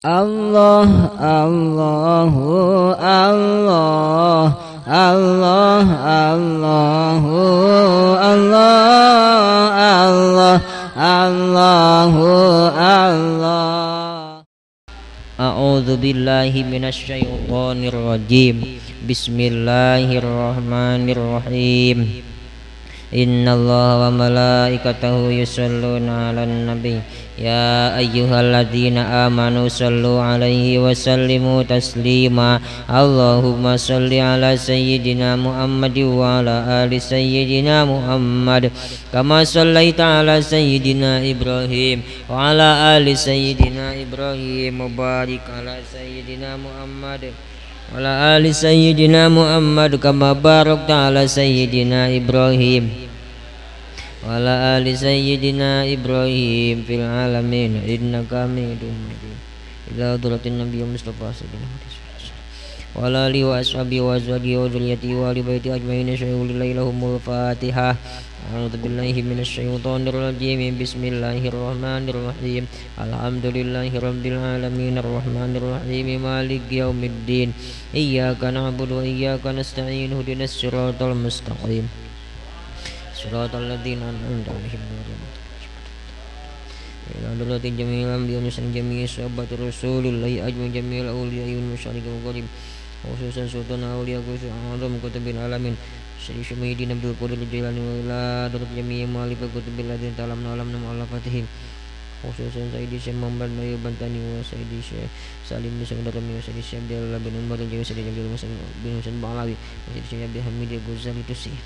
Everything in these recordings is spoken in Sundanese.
Allah Allahu Allah Allah Allahu Allah Allah Allahu Allah. A'udzu billahi minasyaitonir rajim. Bismillahirrahmanirrahim. Innallaha wa malaikatahu yusholluna 'alan nabi ya ayyuhalladzina amanu shallu 'alaihi wa sallimu taslima. Allahumma shalli 'ala sayyidina Muhammad wa 'ala ali sayyidina Muhammad kama shallaita 'ala sayyidina Ibrahim wa 'ala ali sayyidina Ibrahim wa barik 'ala sayyidina Muhammad wa ala ali sayyidina Muhammad kama barakta ala sayyidina Ibrahim wa ala ali sayyidina Ibrahim fil alamin innaka Hamidum Majid. Ila hadratin Nabi Mustafa sallallahu alaihi wasallam wa ala alihi wa ashabihi wa azwajihi wa dzurriyyatihi wa ahli baitihi ajmain. Syai'ulillahi lahumul Fatihah. A'udzu billahi minasyaitonir rajim. Bismillahirrahmanirrahim. Alhamdulillahi rabbil alamin arrahmanir rahim maliki yaumiddin. Iyyaka na'budu wa iyyaka nasta'in ihdinas siratal mustaqim. Siratal ladzina an'amta 'alaihim ghairil maghdubi 'alaihim waladdallin. Jami'al anbiya'i wal mursalin jami'i sahabati rasulillahi ajma'in jami'il awliya'i wal masyayikh wal gharib khususan sultan awliya a'zam kutubil alamin Syekh Muhyiddin Abdul Qadir Jailani wa ila darat jami'i mu'allif kutubil ladzina ta'lamna alamna mu'allafatihim khususan Sayyidi Syekh Muhammad Nabi Bantani wa Sayyidi Syekh Salim bin Sadarami wa Sayyidi Syekh Abdullah bin Umar bin Sayyidi Abdul Muhsin bin Husain Ba'lawi wa Sayyidi Syekh Abdul Hamid Ghazali Tusi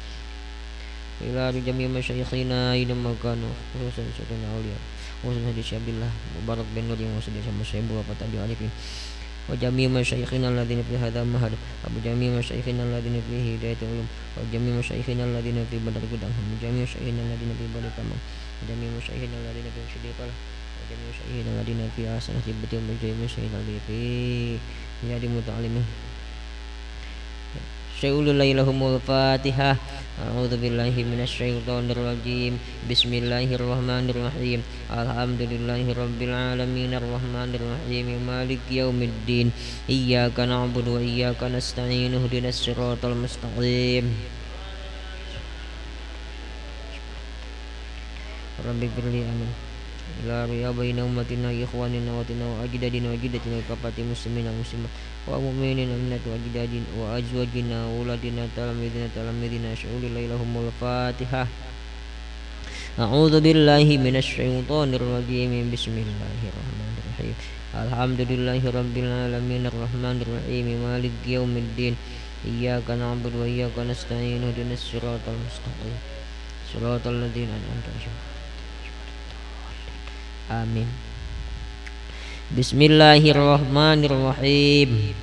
wa ila jami'i masyayikhina aina ma kanu khususan sultan awliya khususan Sayyidi Syekh Abdullah Mubarak bin Nur wa Sayyidi Syekh Musayyib wa Fatah Arifin wa jami'i masyayikhina alladziina fi hadzal mahad wa jami'i masyayikhina alladziina fi hidayatil ulum wa jami'i masyayikhina alladziina fi badar gudang wa jami'i masyayikhina alladziina fi badar tamam wa jami'i masyayikhina alladziina fi syidqal wa jami'i masyayikhina alladziina fi ahsanati bati wa jami'i masyayikhina alladziina fi riyadil muta'allimin. Syai'ulillahi lahumul Fatihah. A'udzu billahi minasyaitonir rajim. Bismillahirrahmanirrahim. Alhamdulillahi rabbil alamin arrahmanir rahim maliki yaumiddin. Iyyaka na'budu wa iyyaka nasta'in ihdinas siratal mustaqim. Rabbighfirli amin. Ila riya baina ummatina ikhwanina wa tina wa ajdadina wa jaddatina wa kafati muslimina muslimat wa mu'minina mu'minat wa ajdadina wa azwajina wa uladina talamidina talamidina syai'ulillahi lahumul Fatihah. A'udzu billahi minasyaitonir rajim. Bismillahirrahmanirrahim. Alhamdulillahi rabbil alamin arrahmanir rahim maliki yaumiddin. Iyyaka na'budu wa iyyaka nasta'in ihdinas siratal mustaqim siratal ladzina an'amta 'alaihim. Amin. Bismillahirrahmanirrahim.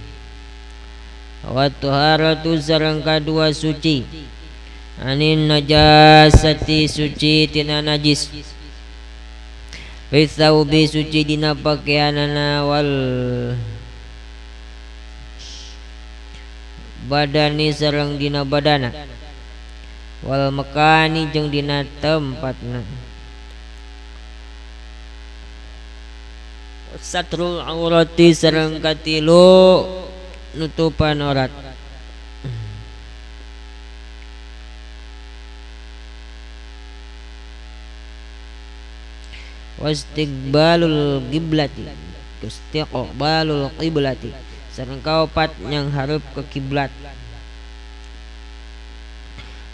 Wa taharatu sareng kadua suci anin najasati suci tina najis fi thawbi suci dina pakaianana wal badani sareng dina badana wal makani jeung dina tempatna. Satrul aurati sareng katilu nutupan aurat. Wastiqbalul qiblati istiqbalul qiblati sareng kaopat yang hareup ke kiblat.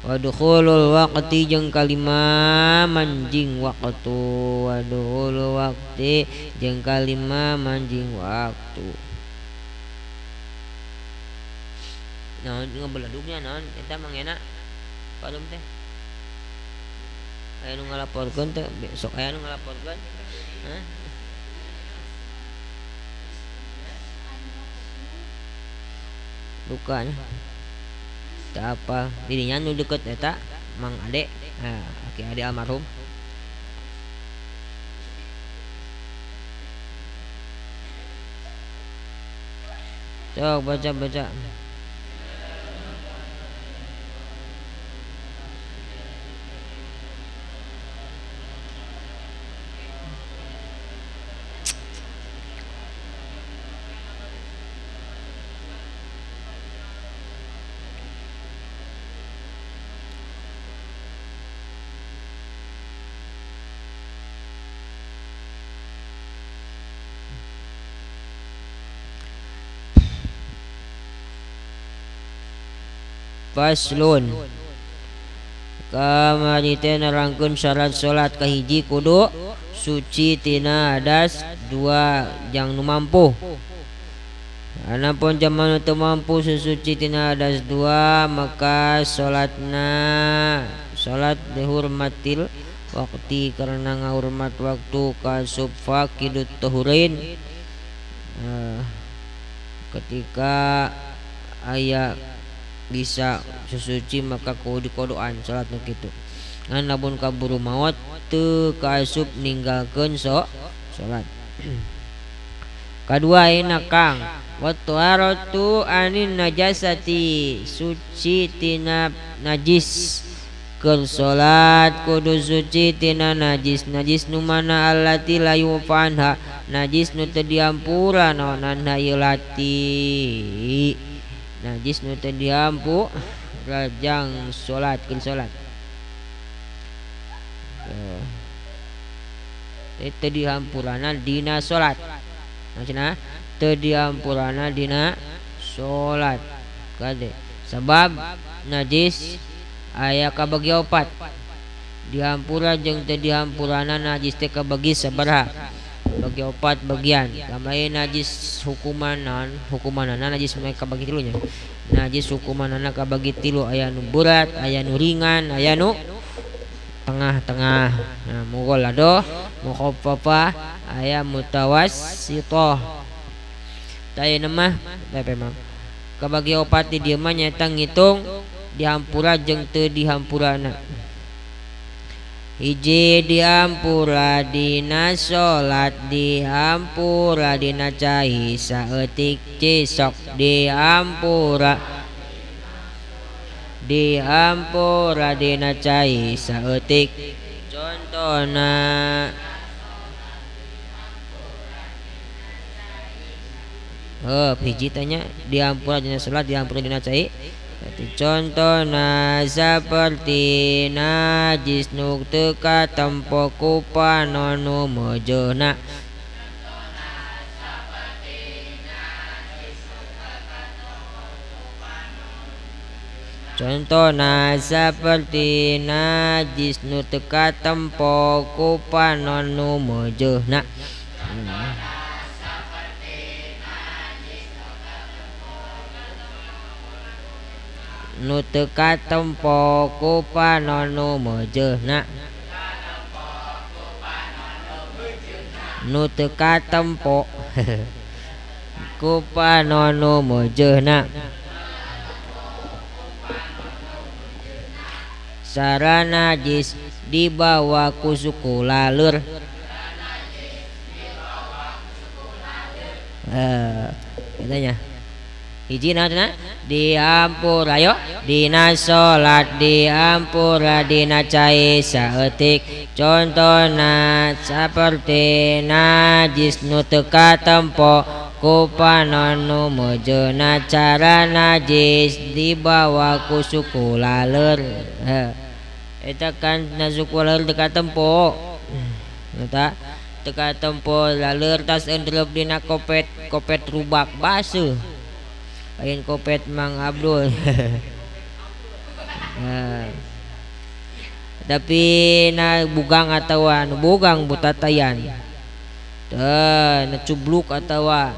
Wa dukhulul waqti jeung kalima manjing waqtu. Wa dukhulul waqti jeung kalima manjing waktu. Naon ngabeladugnya naon eta mangena parum teh aya nu ngalaporkeun teh besok aya nu ngalaporkeun. Hah? Dukanya tak apa dirinya nu deket eta Mang Ade, aki Ade almarhum. Sok baca baca. Faslun kamari teh nerangkeun syarat salat kahiji kudu suci tina hadas dua jang nu mampu. Anapun jaman nu teu mampu susuci tina hadas dua maka salatna salat dihurmatil waktu karena ngahurmat waktu kasup faqidut tahurin. Ketika aya bisa sesuci maka kudu dikodoan salat nu kitu. Ngan lamun kaburu maot teu kaasup ninggalkeun salat. Kadua ayeuna Kang, wa taharatu anin najasati, suci tina najis. Keur salat kudu suci tina najis. Najis nu mana allati la yufanha, najis nu teu diampura naonan ieu lati. Najis nu teu diampu rajang salat keur salat. Teu dihampurana dina salat. Maksudna teu dihampurana dina salat. Kade sabab najis aya kabagi opat. Dihampura jeung teu dihampurana najis teh kabagi sabaraha? Bagi opat bagian. Kamari najis hukumanan, hukumanana najis mah kabagi tilu nya. Najis hukumanana kabagi tilu, aya nu berat, aya nu ringan, aya nu tengah-tengah. Nah, mughalladah, mukhaffafah, aya mutawassithah. Tah ayeuna mah teh mah kabagi opat di dieu mah nyaeta ngitung dihampura jeung teu dihampurana. Hiji dihampura dina salat, dihampura dina cai saeutik cisok, dihampura dihampura dina cai saeutik. Contona hiji tanya dihampura dina salat, dihampura dina cai. Contona seperti najis nu teu katempo ku panon nu meujeuhna. Contona seperti najis nu teu katempo ku panon nu meujeuhna. Nu teu katempo ku panon nu meujeuhna. Nu teu katempo ku panon nu meujeuhna. Sara najis dibawa ku suku laleur. Katanya hiji naon dihampura yo dina salat, dihampura dina cai saeutik. Contona saperti najis nu teu katempo ku panon nu meujeuhna, cara najis dibawa ku suku laleur. Eta kan na suku laleur teu katempo. Eta teu katempo laleur tas endreup dina kopet, kopet rubak baseuh. Lain kopet Mang Abdul. Nah. Tapi na bugang atawa nu bugang butatayan. Teu na cubluk atawa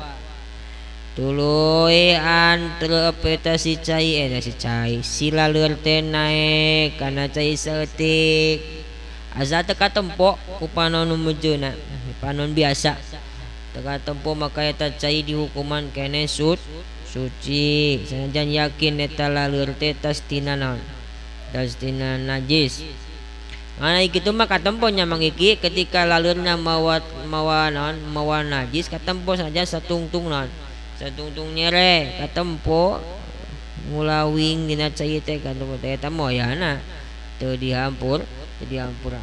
tuluy antrep eta si cai, si cai si laleur teh naek kana cai saeutik. Asa teu katempo ku panon nu meujeuhna, panon biasa. Teu katempo maka eta cai dihukuman keneh suci. Sanajan yakin eta laleur teh tas tina naon? Tas tina najis. Nah, kitu mah katempo nya Mang Iki ketika laleurna mawa mawa naon? Mawa najis katempo sanajan satungtung naon? Satungtung nyere katempo ngulawing dina cai teh katempo teh eta moyana teu dihampur, teu dihampura.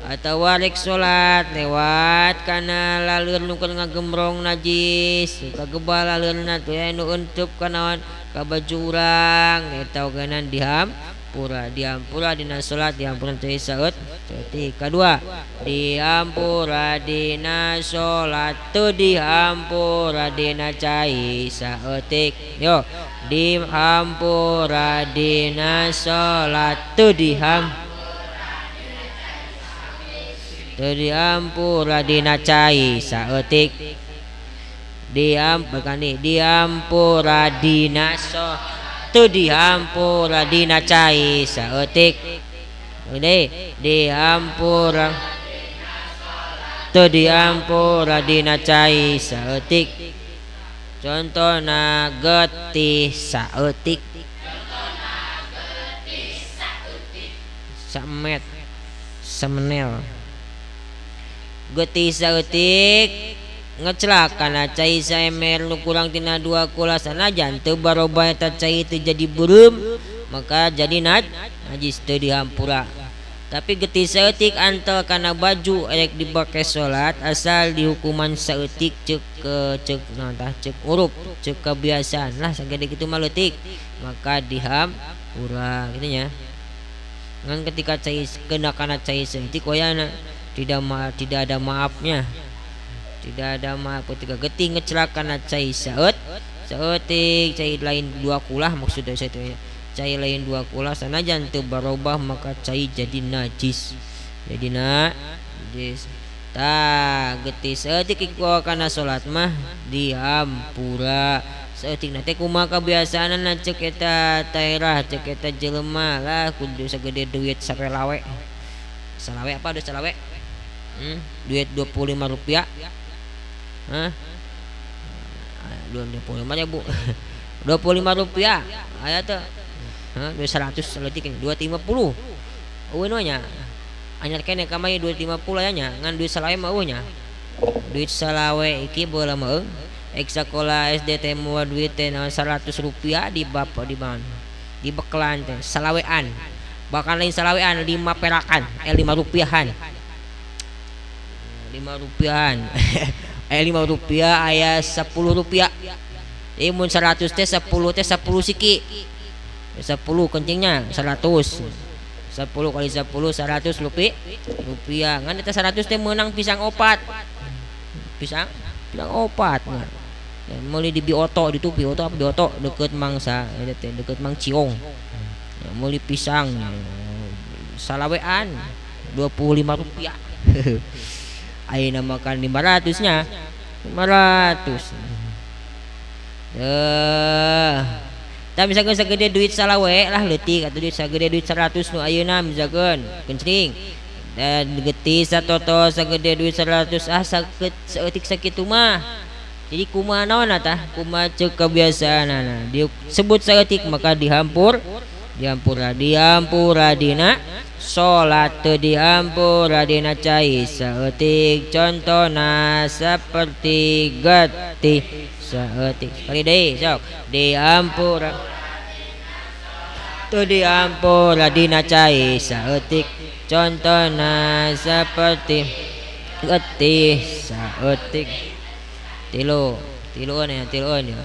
Atawa rek salat lewat kana laleur nu keur ngagembrong najis, kagebah laleurna teh nu eunteup kana naon? Ka baju urang eta ogenan dihampura. Dihampura, dihampura dina salat, dihampura cai saeutik. Kadua, dihampura dina salat teu dihampura dina cai saeutik. Yo, dihampura dina salat teu dihampura dina cai saeutik. Dihampura dina salat teu dihampura dina cai saeutik. Gede, dihampura teu dihampura dina cai saeutik. Contona getih saeutik. Samet semenel. Getih saeutik ngecelak kana cai saemer nu kurang tina 2 kula sanajan teu barobah eta cai teu jadi beureum maka jadi najis teu dihampura. Tapi getih saeutik antel kana baju erek dibake salat asal dihukuman saeutik ceuk ceuk naon tah ceuk urup ceuk kebiasaan lah sagede kitu mah leutik maka dihampura kitu nya. Ngan ketika cai kena kana cai saeutik wayana tidak ada maafnya. Tidak ada maaf ketika getih ngecelak kana cai saeutik cai lain 2 kulah maksudnya saya itu ya. Cai lain 2 kulah sanajan teu barobah maka cai jadi najis. Jadi najis. Tah getih saeutik kana salat mah dihampura. Saeutik na teh kumaha kebiasaanna ceuk eta daerah ceuk eta jelema lah kudu sagede duit sarelawe. Salawe apa duit salawe? Duit 25 rupiah. Hah? 25 ribu. 25 rupiah. Aya teh. Hah, 100 leutik 250. Eueuh nya. Anyar keneh kamari 250 aya nya, ngan duit salawe mah eueuh nya. Duit salawe iki baheula mah eueuh. Ek sakola SD teh moal duit teh 100 rupiah di bapak di mana? Di bekelan teh salawean. Bahkan lain salawean 5 perakan, 5 rupiahan. 5 rupiahan. 5 rupiah aya 10 rupiah. Ieu mun 100 teh 10 teh 10 siki. 10 kencingnya 100. 10 kali 10 100 rupiah. Ngan eta 100 teh meunang pisang opat. Pisang opat. Nah, meuli di Bioto ditu Bioto apa Bioto deket Mangsa eta teh deket Mang Ciong. Meuli pisang salawean 25 rupiah. Ayeuna makan 500 nya. 500. Tah misalkan sagede duit salawe lah leutik atuh duit sagede duit 100 nu ayeuna misalkan kencring. Dan getih satoto sagede duit 100 ah saeutik sakitu mah. Jadi kumaha naon tah? Kumaha ceuk kebiasaanana. Disebut saeutik maka dihampur, dihampura, dihampura dina salat teu dihampura dina cai saeutik. Contona seperti getih saeutik. Sekali deui sok. Dihampura teu dihampura dina cai saeutik. Contona seperti getih saeutik. Tilu, tiluan ya, tiluan ya.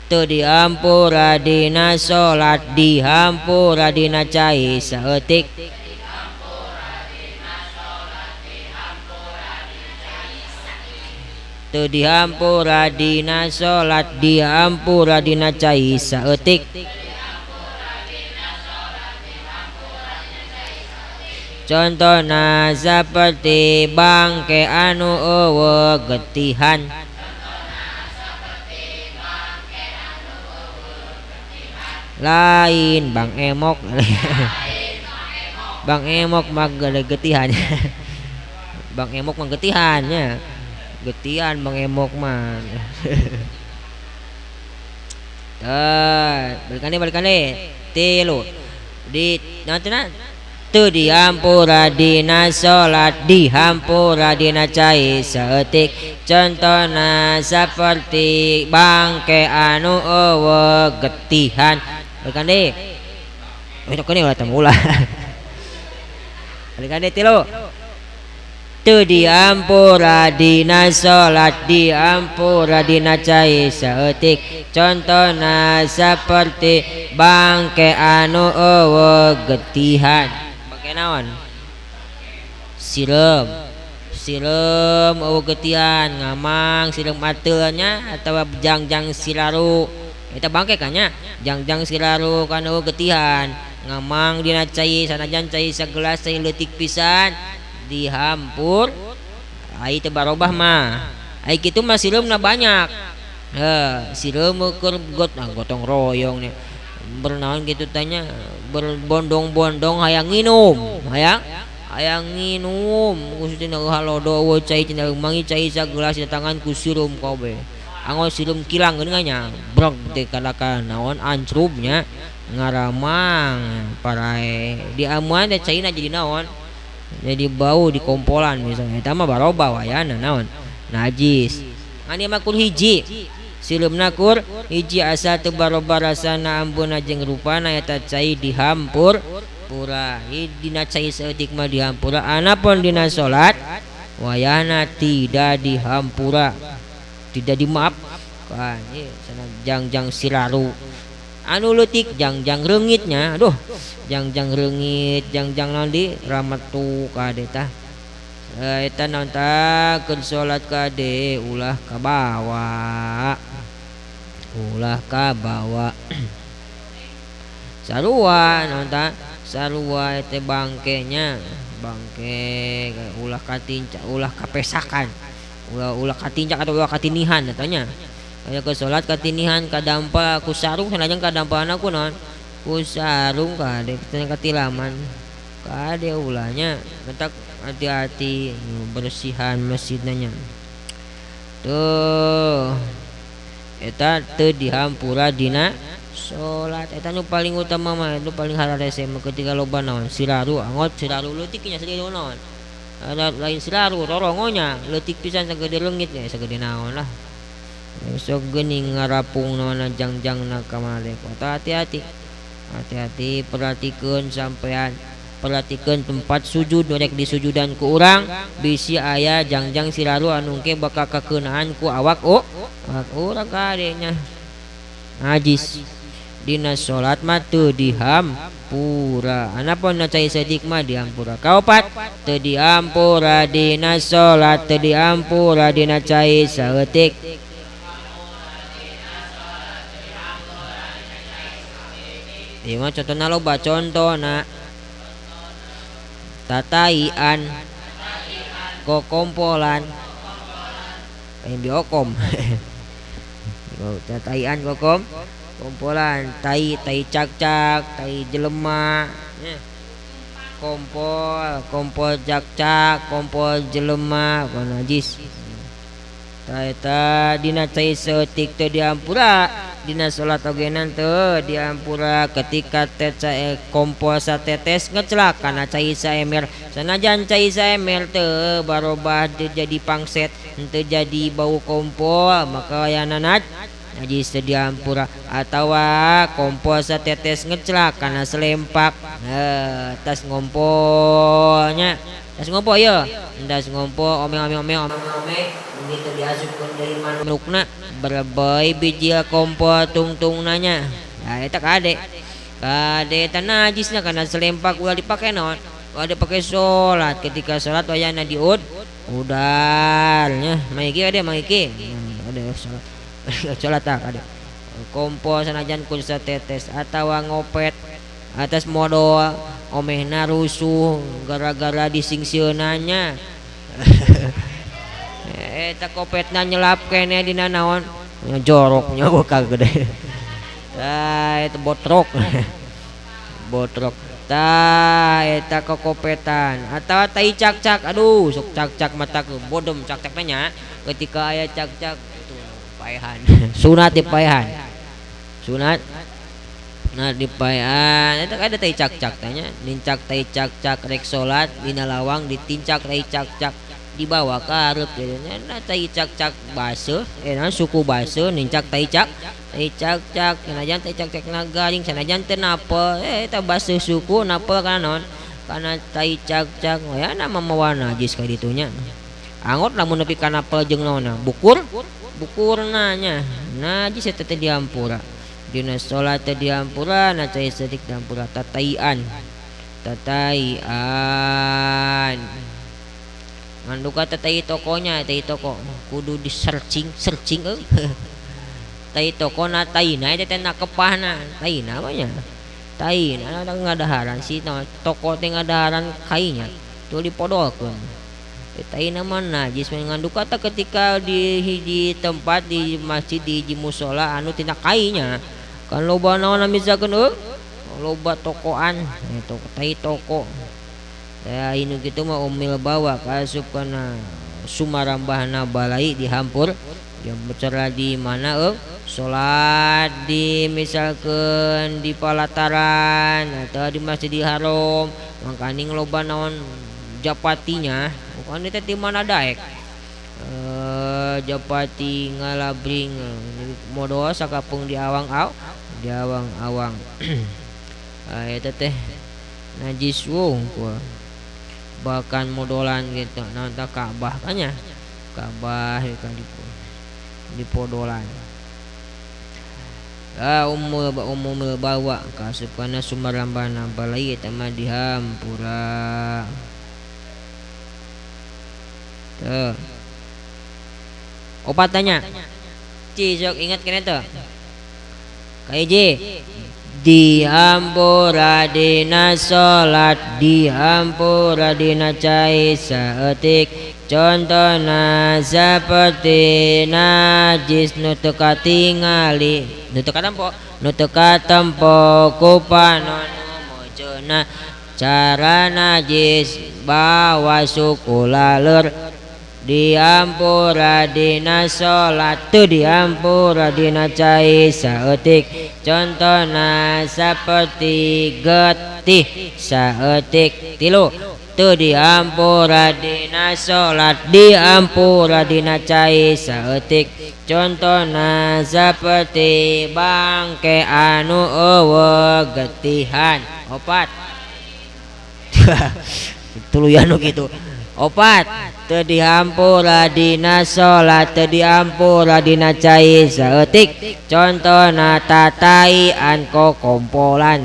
Teu dihampura dina salat, dihampura dina cai saeutik. Teu dihampura dina salat, dihampura dina cai saeutik. Contona seperti bangke anu eueuh getihan. Lain Bang Emok. Bang Emok mah getihan. Bang Emok mah getihan nya. Getihan Bang Emok mah. Tah, balikan deui. Tilu. Di naon teu dihampura dina salat, dihampura dina cai saeutik. Contona seperti bangke anu eueuh getihan. Balikan deui. Itu kene ulah teh ulah. Balikan deui tilu. Teu diampura dina salat diampura dina cai saeutik contona saperti bangke anu eueuh getihan. Bangke naon? Sireum. Sireum eueuh getihan ngamang sireum ateul nya atawa jangjang silaru. Eta bangke kan nya jangjang silaru kan eueuh getihan ngamang dina cai sanajan cai sagelas cai leutik pisan dihampur ai teu barobah mah ai kitu mah sireumna banyak heuh sireum ukur got nah gotong royong nya bernaon kitu teh nya berbondong-bondong hayang nginum hayang nginum khususna halodo eueuh cai cenah mangi cai sagelas datangan ku sireum kabeh anggo sireum kilang geuningan nya brog teh kalaka naon ancrub nya ngaramang parae diamuan teh caina jadi naon jadi bau di kompolan misalnya eta mah barobah wayana naon najis ngan ieu mah kur hiji sireumna kur hiji asa teu barobah rasana ambuna jeung rupana eta cai dihampur pura dina cai saeutik mah dihampura anapun dina salat wayana tidak dihampura tidak dimaafkan ieu sana jangjang silaru anu leutik jangjang reungitnya aduh jangjang reungit jangjang naon di rametu kade tah eta naon tah keur salat kade ulah kabawa sarua naon tah sarua eta bangkenya bangke ulah katincak ulah kapesakan ulah katincak atau ulah katinihan katanya kaya ke salat katinihan kadampa ku sarung sanajan kadampana ku naon ku sarung kade katilaman kade ulahnya mentak hati-hati bersihan masjidna nya tuh eta teu dihampura dina salat eta nu paling utama mah nu paling hararese mah ketika loba naon silaru angot silaru leutik nya sagede naon ada lain silaru rorongonya leutik pisan sagede leungit nya sagede naon lah sok geuning ngarapung naon jangjangna ka malek hati-hati hati-hati perhatikeun sampean perhatikeun tempat sujud nu rek disujudan ku urang bisi aya jangjang silaru anu engke bakal kakeunaan ku awak awak urang kade nya najis dina salat mah teu dihampura anapun na cai saeutik mah dihampura kaopat teu dihampura dina salat teu dihampura dina cai saeutik. Ieu mah contona loba contona tataian kokompolan lain biokom tataian kokom kompolan tai tai cak-cak tai jelema kompol kompol cak-cak kompol jelema bukan najis ta eta dina cai saeutik teu dihampura dina salat ogenan teu dihampura ketika kompol satetes ngecelak kana cai saemer sanajan cai saemer teu barobah teu jadi pangset teu jadi bau kompol maka wayana najis teu dihampura atawa kompol satetes ngecelak kana selempak tas ngompolnya tas ngompo ye tas ngompo ome ome ome ome ome gitu diasupkeun deui manukna berboi bijil kompol tungtung nanya nah eta kade kade eta najisna kana selempak ulah dipake naon ulah dipake salat ketika salat wayana diud udarnya maiki kade maiki kade salat salat tah kade kompol sanajan kun satetes atawa ngopet atas modal omehna rusuh gara-gara disingsiunannya eta kopetna nyelap kene dina naon joroknya bakal gede tah eta botrok botrok tah eta kokopetan atawa tai cak-cak aduh sok cak-cak mata bodem cak-cak nya ketika aya cak-cak itu paehan sunat dipaehan sunat nah dipaehan eta ada tai cak-cak tanya nincak tai cak-cak rek salat dina lawang ditincak tai cak-cak dibawa ka hareup jadinya nah tai cak-cak baseuh nah suku baseuh nincak tai cak-cak sanajan tai cak-cak na garing sanajan teu napel eta baseuh suku napel kana naon Kana tai cag-cag wayana mamawa najis ka ditu nya. Angot lamun nepi kana apel jeung naonna bukur bukurna nya najis eta teh dihampura. Dina salat teh dihampura na cai saeutik dihampura tataian. Tataian. Ngan duka teh tai tokonya tai toko kudu di searching searching euy. Tai toko na taina eta teh na kepahna taina mah nya. Taina ngadaharan si toko teh ngadaharan kainya teu dipodolkeun. Taina mah najis ngan duka teh ketika di hiji tempat di masjid di hiji musala anu tina kainya. Kan loba naon misalkeun euy loba tokoan toko tai toko. Ya inu kitu mah umil bawa kaasup kana sumarambahna balai dihampur. Yang bicara di mana salat di misalkan di palataran atau di Masjidil Haram mangkaning loba naon japatinya bukan itu di mana daek japati ngalabring modal sakapung di awang aw di awang-awang eta teh najis wungkul bahkan modolan gitu naon tah Ka'bah kan nya Ka'bah kan di podolan. Umumul bawa kasup kana sumarambana balai eta mah dihampura. Tuh. Opat tanya. Ci sok ingat kene teu? Kahiji dihampura dina salat dihampura dina cai saeutik contohna seperti najis nu teu katingali nu teu katempo nu teu katempo ku panon mojona cara najis bawa suku laleur diampura dina salat teu diampura dina cai saeutik contohna seperti getih saeutik tilu teu diampura dina salat diampura dina cai saeutik contohna seperti bangke anu eueuh getihan. Opat tuluyan nu kitu. Opat teu dihampura dina salat teu dihampura dina cai saeutik contohna tataian kokompolan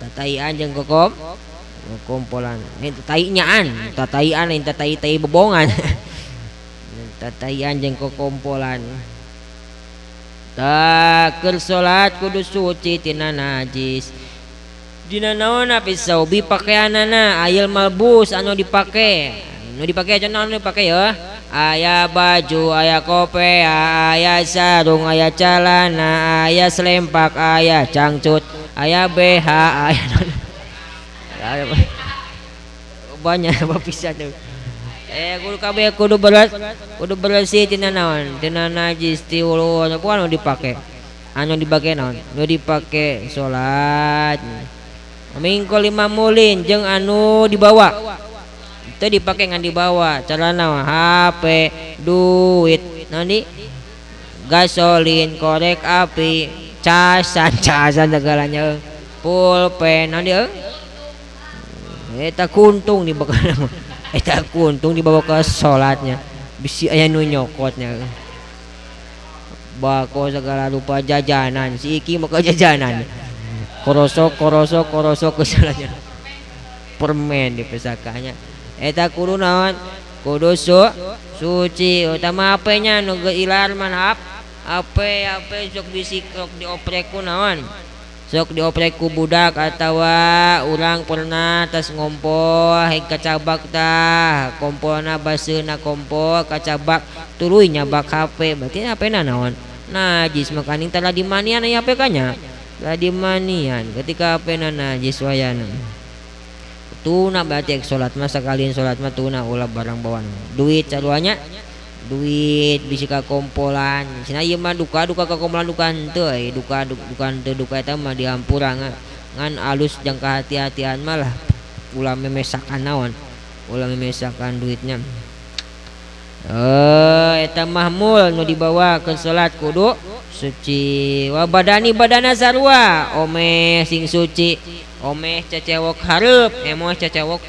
tataian jeung kokom kompolan ini tatainyaan tataian lain tatai tai bebongan tataian jeung kokompolan. Tak keur salat kudu suci tina najis dina naon pisaubi pakaianana ayil malbus anu dipake nu dipake cenah anu dipake ya aya baju aya kopea aya sarung aya calana aya selempak aya cangcut aya BH aya banyak apa bisa tuh kudu kabeh kudu beres kudu bersih tina naon tina najis ti ulu anu dipake anu dipake naon nu dipake salat. Mingko lima mulin jeung anu dibawa teu dipake ngan dibawa carana HP duit naon di gasolin korek api casan casan segalanya pulpen naon di eta kuntung dibawa eta kuntung dibawa ke salatnya bisi aya nu nyokotnya bako segala rupa jajanan si iki mah jajanan korosok korosok korosok kesalahnya permen di pesakanya eta kudu naon kudu suci utama HP-nya nu geus ilar mah HP HP sok bisik sok dioprek ku naon sok dioprek ku budak atawa urang pernah tas ngompol heg kacabak tah kompolna baseuna kompol kacabak tuluy nyabak HP berarti HP-na naon najis makaning tara dimanian aya HP ka nya tadi manian ketika HP na najis wayana tuna berarti salat mah sekalian salat mah tuna ulah barang bawaan duit saruanya duit bisi ka kompolan cenah ieu mah duka duka ka kompolan duka henteu euy duka duka henteu duka eta mah dihampura ngan alus jangka hati-hatian mah lah ulah memesakan naon ulah memesakan duitnya eta mahmul nu dibawa ke salat kudu suci wa badani badana sarua ome sing suci Omeh cecewok hareup, emoh cecewok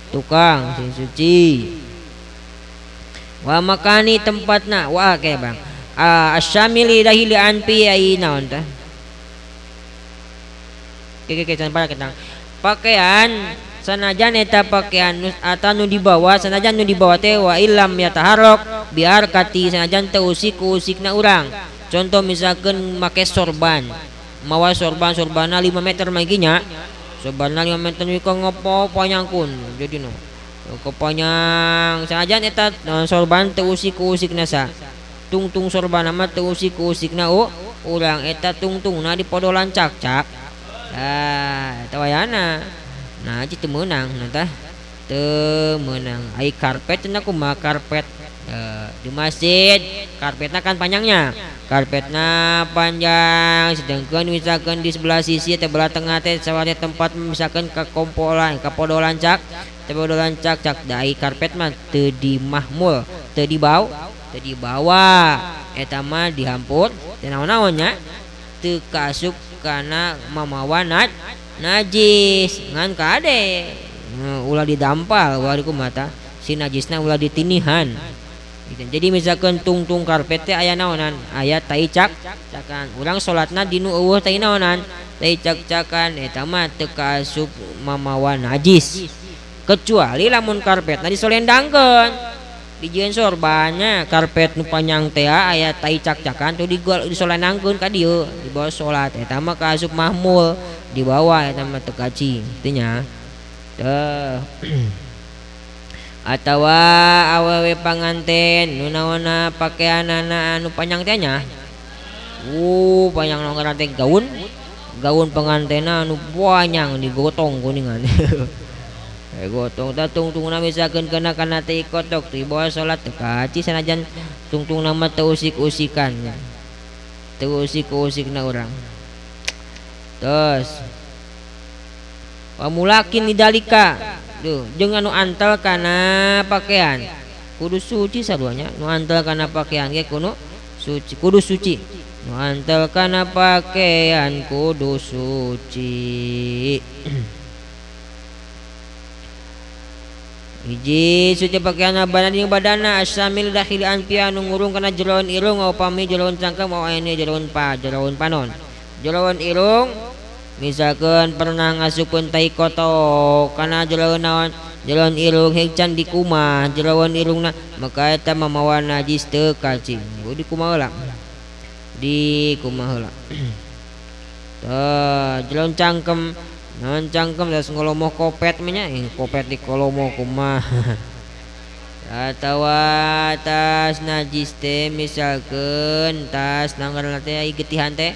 tukang sing suci. Wa makani tempatna wa ke bang. Asyamili dahili anpi ai naon tah? Ke can para ketang. Pakaian sanajan eta pakaian atau nu dibawa sanajan nu dibawa teh wa illam yataharok biar kati sanajan teu usik usikna urang. Contoh misalkan make sorban, mawa sorban sorbana 5 meter maginya, sorbana 5 meter ka ngopo panyangkun jadi no kepanyang sanajan eta sorban teu usik usikna sa tungtung sorbana mah teu usik usikna urang eta tungtungna dipodolan cak-cak. Ah, eta wayana. Nah, teu meunang tah. Teu meunang. Ai karpet cenah kumaha karpet di masjid, karpetna kan panjangnya. Karpetna panjang, sedangkan misalkan di sebelah sisi atau belah tengah teh sawatnya tempat misalkan ka kompolan, ka podolan cak, teh podolan cak-cak da ai karpet mah teu dimahmul, teu dibawa. Eta mah dihampur, teu naon-naon nya. Teu kaasup kana mamawa najis ngan kade ulah didampal ulah dikumata si najisna ulah ditinihan gitu. Jadi misalkan tungtung karpet teh aya naonan aya tai cak cakan urang salatna dinu eueuh tai naonan tai cak-cakan eta mah teu kaasup mamawa najis kecuali lamun karpetna disolendangkeun dijieun sorbannya karpet nu panjang teh aya tai cak-cakan tuh disolendangkeun ka dieu dibawa salat eta mah kaasup mahmul dibawa eta mah teu kaci teu nya teh. Atawa awewe panganten nu naonna pakeanana anu panjang teh nya panjang nu ngaran teh gaun gaun pangantena anu panjang digotong kuningan. Gotong tah tungtungna misalkeun kena kana teh kotok dibawa salat teu kaci sanajan tungtungna mah teu usik-usikan teu usik-usikna urang. Terus pamulakin lidalika duh jeung anu antel kana pakaian kudu suci saduanya nu antel kana pakaian ge kudu suci kudu suci nu antel kana pakaian kudu suci. Hiji suci pakaian badan jeung badana asamil dakhili anpi anu ngurung kana jeroan irung upami jeroan cangkem au aya jeroan pa jeroan panon jeroan irung misalkan pernah ngasupkeun tai kotok kana jeroan naon jeroan irung heg can dikumah jeroan irungna maka eta mamawa najis teu kaci dikumaha heula dikumaha heula. Tah jeroan cangkem naon cangkem das ngolomoh kopet mah nya kopet dikolomoh kumaha atawa tas najis teh misalkeun tas nanggaran teh ai getihan teh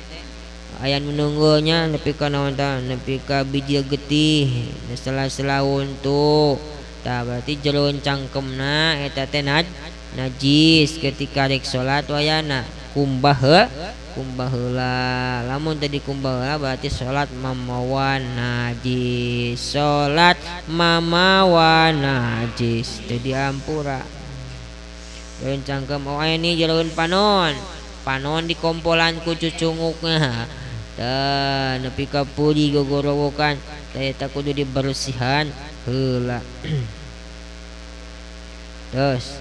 aya nu nunggulnya nepi ka naon tah nepi ka biji getih sela-sela untu tah berarti jeroan cangkemna eta teh najis ketika rek salat wayana kumbah kumbah heula lamun teu dikumbah heula berarti salat mamawa najis salat mamawa najis teu diampura. Jeroan cangkem oh ini jeroan panon panon dikompolan ku cucungukna tah nepi ka puri gogorowokan tah eta kudu dibersihan heula. Terus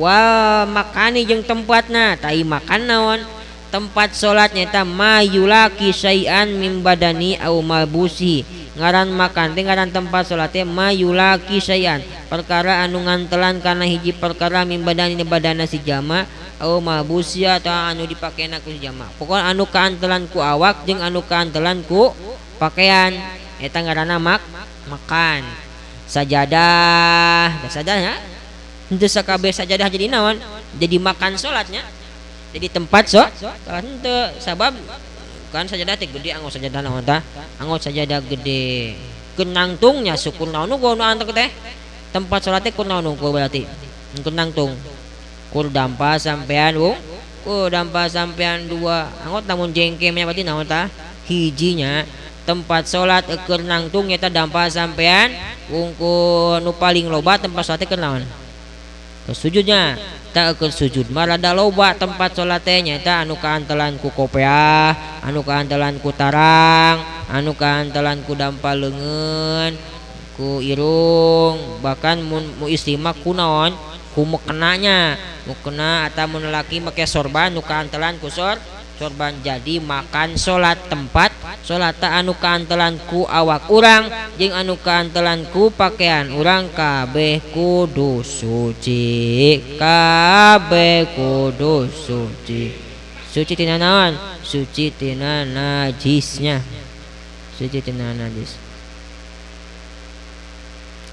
wa makani jeung tempatna tai makan naon tempat salatnya eta mayulaki syai'an min badani au malbusi ngaran makan teh ngaran tempat salat teh mayulaki syai'an perkara anu ngantelan kana hiji perkara min badani badana si jama au malbusi atau anu dipakena ku si jama pokona anu kaantelan ku awak jeung anu kaantelan ku pakaian eta ngaranna makan sajadah sajadahnya henteu sakabeh sajadah jadi naon jadi makan salatnya jadi tempat salat henteu sabab kan sajadah teh gede anggo sajadah naon tah anggo sajadah gede kenangtungnya syukur naon nu antek teh tempat salat teh kur naon nu berarti kenangtung kur dampa sampean ku dampa sampean dua anggo lamun jengkemnya berarti naon tah hijinya tempat salat keur nangtung eta dampa sampean wungkul nu paling loba tempat salat teh keur naon sujudnya tak ke sujud marada loba tempat salat teh nyaeta anu kaantelan ku kopeah anu kaantelan ku tarang anu kaantelan ku dampal leungeun ku irung bahkan mun mu istri mah ku naon ku mukenanya mukena atau mun laki make sorban nu kaantelan ku sorban. Jadi makan salat tempat salat anu kaantelan ku awak urang jeung anu kaantelan ku pakaian urang kabeh kudu suci, kabeh kudu suci. Suci tina naon? Suci tina najisnya, suci tina najis.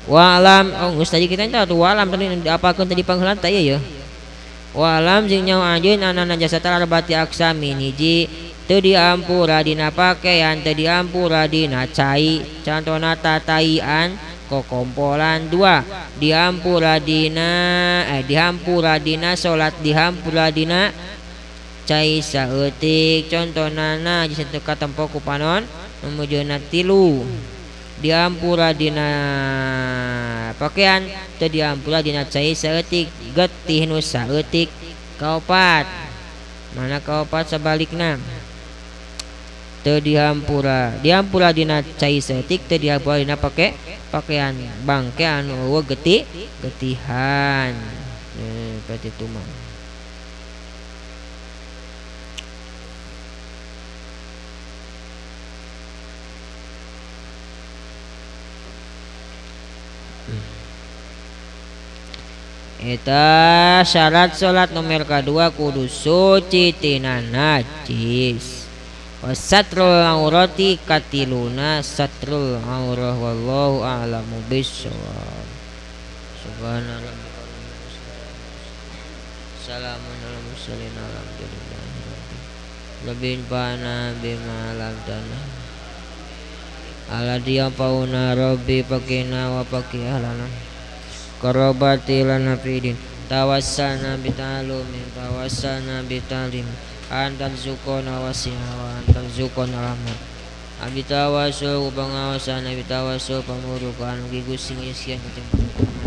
Wa'lam, oh geus tadi kita tahu wa'lam tadi diapakeun tadi pangheula teh ieu ya. Wa'lam jeung nyaho anjeun anna najasata arba'ati aqsamin hiji teu diampura dina pakaian teu diampura dina cai cantona tataian kokompolan. Dua diampura dina dihampura dina salat dihampura dina cai saeutik contona najis teu katempo ku panon numujuna. Tilu diampura dina pakaian teu diampura dina cai saeutik getih nu saeutik. Kaopat mana kaopat sabalikna teu dihampura, dihampura dina cai saeutik teu dihampura dina pakaian bangke anu eueuh getih getihan. Berarti itu mah eta syarat salat nomor kedua kudu suci tina najis. Wasatrul aurati katiluna satrul aurah wallahu a'lamu bissawab. Subhana rabbika salamun alal mursalin alhamdulillahi rabbil bana bima lam tana ala dia pauna rabbi pakina wa pakihalana karabati lana fidin tawassana bita'alumin tawassana bita'lim antar zukona wasiha wa antar zukona rahmat abitawasul pengawasan abitawasul pamurukan gigusing isian kecempat.